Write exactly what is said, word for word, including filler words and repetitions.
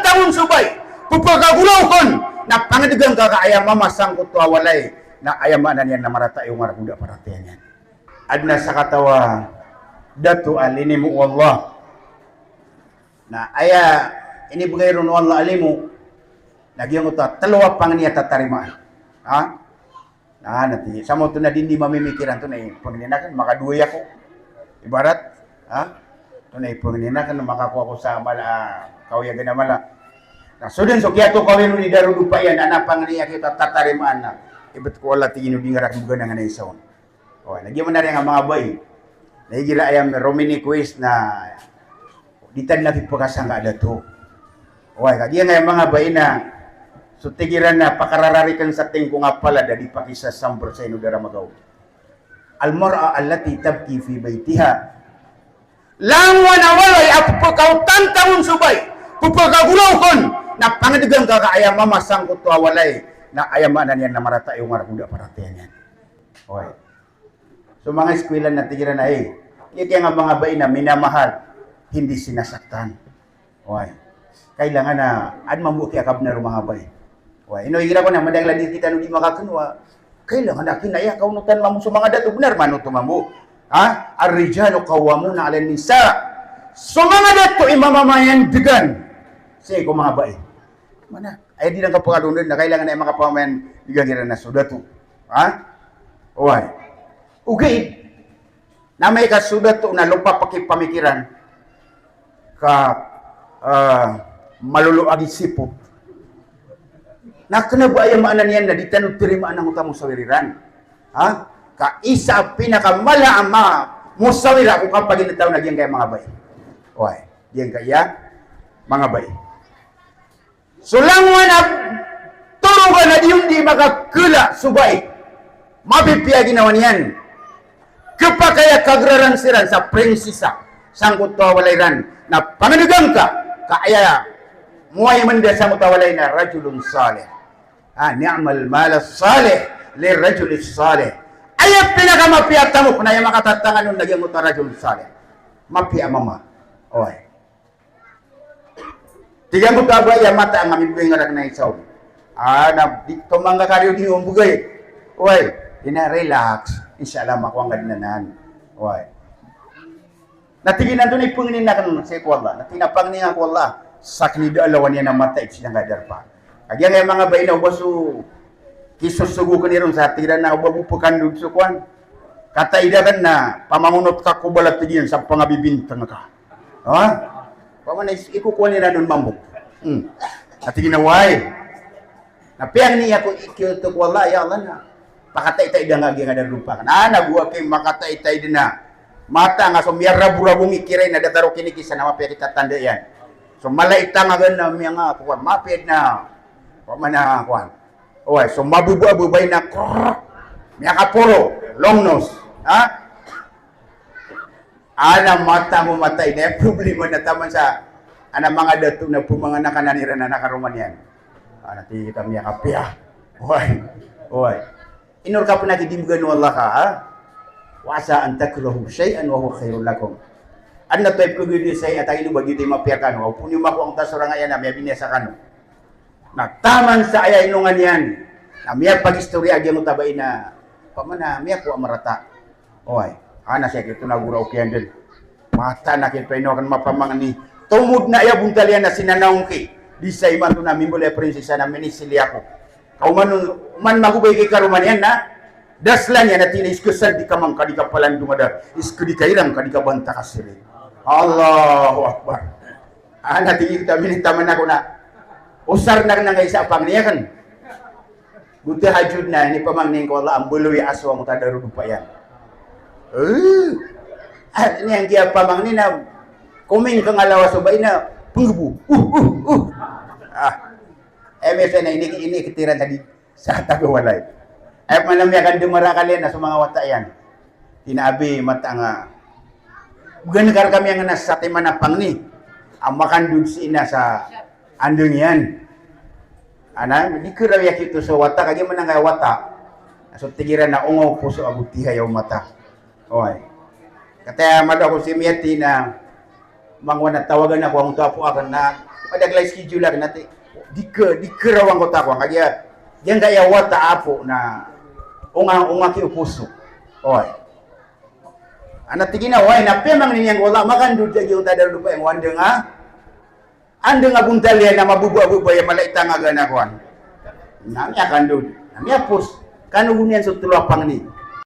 Tangon so bai, pphakagoraw kon, na pangdgan ka ka aya mama sangkoto a walay, na aya maana niyan na marata i onga rk o da paratiyaya niyan. Adn a sakataw a dato a linimo o Allah. Na aya inibgay ron o Allah a limo, na giyangkoto a tlo a pangni a tatarimaan. Ha? Na, na tig iyan, sa maoto na di niyan mamimikiran, oto na ipangnin akn, makadowa ako. Ibarat, ha? Oto na ipangnin akn, makakowa ako sa mala, ah, kawiyagan a mala. Na so dn so kiyatokawi ron i darodopa iyan, na pangni a kiyatatarimana. Ibt ko Allah, tig iyan, o di nga rakn bgan a isa on. O, lagid man a riyang a manga bai. Na igira aya romini quiz na di tano na pipakasangka a dato. Oway, kagiya ngka aya manga bai na so tig iran na pakarararikn sa tingkong a palad a di pakisasambar sa ino da ramagaw. Al-mar'a allati tabki fi baytiha. Langowan a walay a pphakaotantangon so bai, pphakagoraw kon, na pangdgan ka ka aya mama sangkoto a walay, na aya maana niyan na marata i onga rk o da paratiyaya niyan. Oway. So manga eskwela na tig iran a, eh, aya kiyangka a manga bai na minamahal, hindi sinasaktan. Oway. Kailangan na adn mambo a kiyakabnar o manga bai. Oway, ino igira ko na madakl a di kitano di makaknowa. Kailangan a kinaya ka onotan mambo so manga dato, bnar man oto mambo. Ha? Ar-rijalu qawwamuna 'alan nisa. So manga dato i mamamayan dgan sii ko manga bai. Mana, aya di iran kapakadondon na kailangan a aya makapamayan dgan iran na so dato. Ha? Oway. Ogaid na amay ka so dato na lopa pakipamikiran ka, ah, malolo a di sipot. Na kna ba aya maana niyan na di tano tarimaan angkoto a mosawir iran. Ha? Ka isa a pinakamala a ma-, mosawir ko kapaginetaw na giyangkaya manga bai. Oway, giyangkaya manga bai. So langowan a torogan a di on di makakla so bai, mapipiya ginawa niyan. Khapakay a kagraran siran sa prinsisa sangkoto a walay ran, na pangdgan ka ka aya moway mnda sangkoto a walay na rajulun salih. Ah, ni'mal mal as-salih lirrajul as-salih. Aya pinakamapiya a tamok na aya makatatangan on na giyangkoto a rajulun salih. Mapiya a mama. Oway. Tig iyan ko, tabaya mata nga mibgay nga rakn a isa on. Ah, na di to manga kariyo di ombgay. Oway, ina relax. Insha Allah, makowa nga dn anan. Oway. Na tig iyan antonaa i pangnin akn sii ko Allah. Na tig iyan a pangnin akn ko Allah, sakn i da a lawan iyan a mata i sii ko darpa. Kagiya ngka aya manga bai na o ba so kisosogo kn iron sa tig iran na o ba bo pkandod so kowan. Kataid akn na pamangonot ka ko bala, tig iyan, sa pangabibintang ka. Ha? Pamana is-, ikokowan iran on mambo. Hmm. Na tig iyan a oway. Na piyangni ako i kiyoto ko Allah, ya Allah na. Pakataitaid angka giyangkaya darpa. Na, na go aki makataitaid na. Mata nga so miyaraborabong i kiray na datar o kinikisa na mapiya i tatanda iyan. So mala i tanga gn na miyanga, kowan, mapiya na. Pamana kowan. Oway, so mababa a babay na, krrr, miyakaporo, long nose. Ha? Ana mata mo mata ina, aya problema na taman sa ana manga dato na pmanganakan iran a karoma niyan. Ana tig iyan a miyakapiya. Oway. Oway. Ino rka pn a kidimbgan o Allah ka, ha? Wa asa an takrahu shay'an wa huwa khairun lakum. Adn a oto i pkhagiya sa aya, taman o ba giyoto i mapiya kano, o pn iyo makowa angkoto a sorang a aya na miyabinasa kano. Na taman sa aya inongan iyan na miyapagistoriya a giyangkoto a bai na pamana miyakowa a marata. Oway, ana sii kito na goraok iyan dn. Mata na kito ino akn mapamangni. Tomod na aya bontal iyan na sinanaong ki. Di sa imanto na mimbaloy a prinsisa na minisili ako. Ka oman, oman magobay ki karoma niyan na daslan iyan a tig iyan a iskasad di kamang ka di kapalandong a da, iskadi kairang ka di kabanta ka siri. Allahu Akbar. Ana tig iyan a minitaman ako na osar na kna ngka isa a pangni akn. Go tahajjud na inipamangni ko Allah a mbaloy a so angkoto a darodopa iyan. Eh. Ah, ini anggiya pamangni na koming ka ngka lawas o bai na pngbo. Uh, uh, uh. Ah. Eh, misan na ini, ini kitiran tadi. Sa tago walay. Aya pman a miyakandamar a kaliyan na so manga wata iyan. Tig iyan a abi, mata nga bgan ka rkami angkanan a satiman a pangni a makandod sii na sa andang iyan. Ana, di karawi a kito so wata, kagiya man angkaya wata. So tig iran a onga o poso ago tihay o mata. Oway. Kataya malo ako si miyati na mangwa na tawagan ako angkoto a apo akn na Kada klai schedule a kna ti. Di ke, di ke raw angkoto ako, angkaya, giyangkaya wata apo na, onga, onga ki oposo. Oy. Ana tig iyan a, oy, na pemang niyan ko Allah, makandod sa giyangkoto a darodopa iyan, o anda nga, anda nga bontal iyan a mababa-baba iyan, mala i tanga gana kowan. Na miyakandod, na miyapos. Kano go niyan so telo a pangni.